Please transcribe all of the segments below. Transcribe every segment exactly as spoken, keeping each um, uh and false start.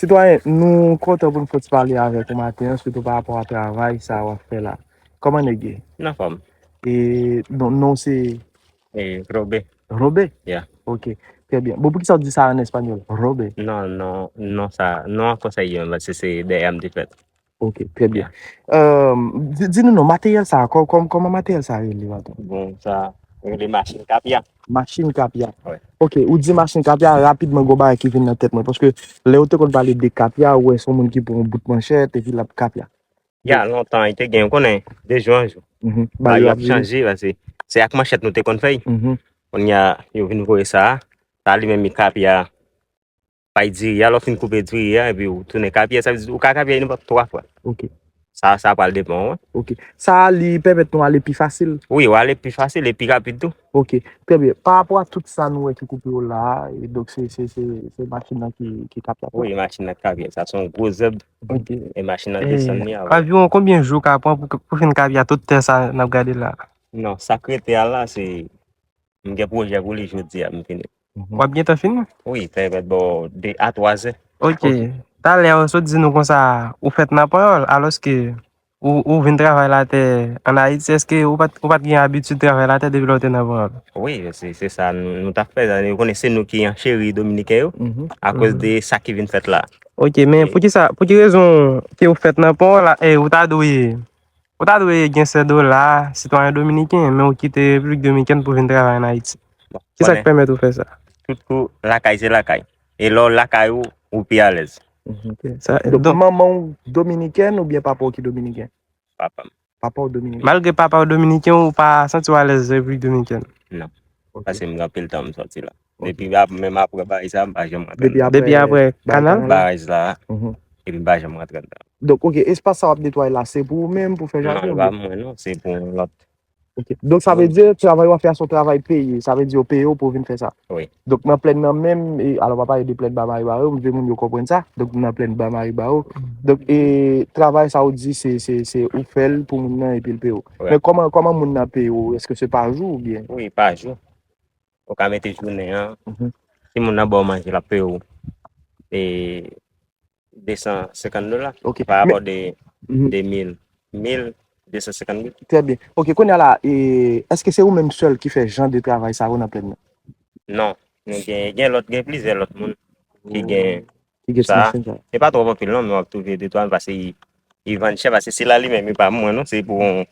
Sitwayen, nou kontan pou n fè ti pale avèk ou maten an, sitou pa rapò a travay sa w ap fè la. Kòman nèg ye? Nan fòm. E non, non se E Robe. Robe? Yeah. Ok, trè byen. Bon, poukisa w di sa an espanyòl? Robe. Non, non, non, sa, non an fransè yo, paske se dèyè m te fèt. Ok, trè byen. Yeah. Euh, di, di nou non, materyèl sa, kò-, kòm, kòman materyèl sa rele, maten? Bon, sa rele machin kapya. Machin kapya. Wi. Ok, ou di machin kapya, rapidman, gon bagay ki vin nan tèt mwen, paske lè ou te konn pale de kapya, ou wè se yon moun ki pran yon bout manchèt, epi l ap kapya. Ya, lontan, li te gen, ou konnen, de jou an jou. Mhm. Bagay yo ap chanje, paske se ak manchèt nou te konn fè l. Mhm. Kounye a, yo vin voye sa, sa li menm li kapya, bay diri a, lè w fin koupe diri a, epi ou tounen kapya, sa vle di ou ka kapya nenpòt twa fwa. Ok. Sa, sa pral depann, wi. Ok. Sa li pèmèt nou ale pi fasil? Wi, w ale pi fasil e pi rapid tou. Ok, trè byen. Pa rapò a tout sa nou wè ki koupe yo la a, e donk se, se, se, se machin nan ki, ki kapya tou? Wi, machin nan k kapya. Sa se yon gwo zèb. Ok. E machin nan desann li a, wi. Anviwon konbyen jou ka pran pou, pou fin kapya tout tè sa n ap gade la? Non, sa k rete a la, se, m gen pwojè pou li jodi a, m fini. Mhm. W ap gentan fini? Wi, pèmèt bò de a twa zè. Ok. Ok. Talè ou sot di nou konsa, ou fèt nan Panyòl, alòske ou, ou vin travay latè ann Ayiti, èske ou pa t, ou pa t gen abitid travay latè depi lè w te nan Panyòl? Wi, se, se sa nou, nou t ap fè. Ou konnen se nou ki ancheri Dominiken yo, mhm, akoz, mhm, de sa ki vin fèt la. Ok, men, e, poukisa, pou ki rezon ke ou fèt nan Panyòl la, e ou ta dwe Ou ta dwe gen sèdola, sitwayen dominiken, men ou kite Repiblik Dominikèn pou vin travay ann Ayiti. Bon, kisa k pèmèt ou fè sa? Tout kou, lakay se lakay. E lè w lakay ou, ou pi alèz. Mhm, ok. Sa, donk, donk, manman w dominikèn oubyen papa w ki dominiken? Papa m. Papa w dominiken. Malgre papa w dominiken, ou pa santi w alèz Repiblik Dominikèn? Non. Ok. Paske m gen anpil tan m sòti la. Ok. Depi ap-, menm apre baraj sa, m pa janm rantre anndan. Depi apre, depi apre kanal? Baraj la, mhm, epi m pa janm rantre anndan. Donk, ok, espas sa w ap netwaye la, se pou ou menm, pou fè jaden oubyen? Non, li pa pou mwen, non, se pou yon lòt. Ok. Donk, sa vle di, travay w ap fè a se yon travay peye. Sa vle di, yo peye w pou w vin fè sa. Wi. Donk, nan plèn nan menm, e, alò, m pa pale de plèn Ba Maribaro, m vle moun yo konprann sa. Donk, nan plèn Ba Maribaro. Donk, e, travay sa w di, se, se, se ou fè l pou moun nan epi l peye w. Wi. Men kòman, kòman moun nan peye w? Èske se pa jou oubyen? Wi, pa jou. Ou ka mete jounen an. Mhm. Si moun nan ba w manje, l ap peye w, e, de san senkant dola. Ok. Pa rapò de, mhm, de mil, mil de san senkant goud. Trè byen. Ok, kounye a la, e, èske se ou menm sèl ki fè jan de travay sa yo nan plèn nan? Non. Nou gen, gen lòt, gen plizyè lòt moun ki gen, ki gen sa. Machin sa. Se pa twòp anpil non, men w ap twouve de twa, paske li, li vann chè, paske sila li menm, li pa mwen non, se pou yon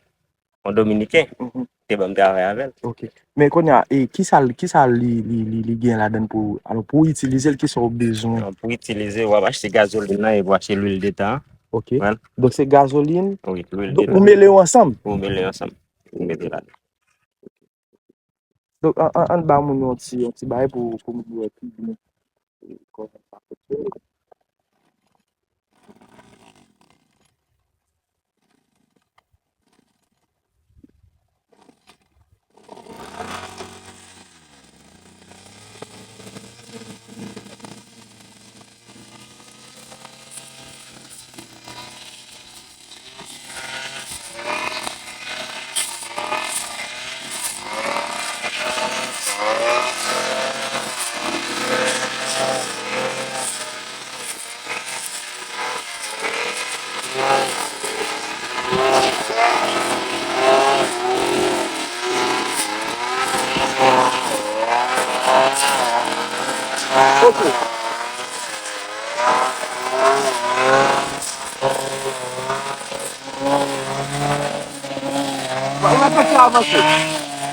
yon dominiken, mhm, te ban m travay avè l. Ok. Men kounye a, e, kisa l, kisa li, li, li, li gen ladan l pou, alò, pou w itilize l, kisa w bezwen? Non, pou itilize, w ap achte gazolin nan epi w achte lwil de tan an. Ok. Donk, se gazolin? Wi, lwil de tan. Donk, ou mele yo ansanm? Ou mele yo ansanm. Ou mete ladan. Donk, an, an, ann ba moun yo yon ti, yon ti bagay pou, pou moun yo wè pi byen, e, kòman sa fonksyone. Ok.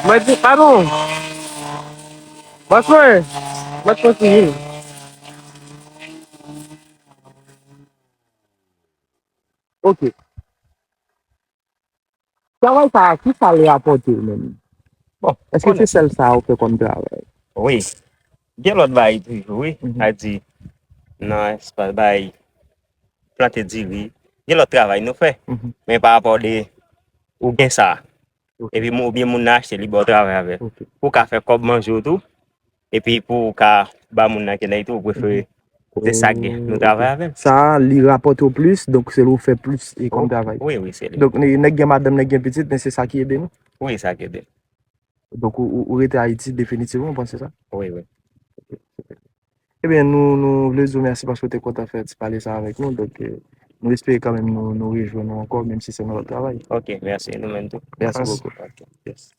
Mwen di, padon. Bòs mwen. Bòs mwen fini. Ok. Travay sa a, ki sa l rapòte w menm? Bon, èske se sèl sa a ou fè kòm travay? Wi. Gen lòt bagay toujou, wi. Mhm. Sa di, nan espas bay, plante diri. Gen lòt travay nou fè. Mhm. Men pa rapò de ou gen sa. Ok. Epi moun, oubyen moun nan achte, li ba w travay avè l. Ok. Ou ka fè kòb manje w tou. Epi pou w ka ba moun nan kenèy tou, ou prefere, mhm, se sa k gen. Nou travay avè l. Sa a, li rapòte w plis, donk se li w fè plis e kòm travay. Wi, wi, se li. Donk, nè-, nèg gen madanm, nèg gen pitit, men se sa ki ede nou? Wi, sa ki ede. Donk, ou, ou, ou rete Ayiti definitivman, ou panse sa? Wi, wi. Ebyen, nou, nou vle di w mèsi paske w te kontan fè ti pale sa avèk nou. Donk, eh, nou espere kanmenm nou, nou rejwenn ou ankò, menm si se nan lòt travay. Ok, mèsi, nou menm tou. Mèsi Mèsi. Beaucoup. Ok. Yes.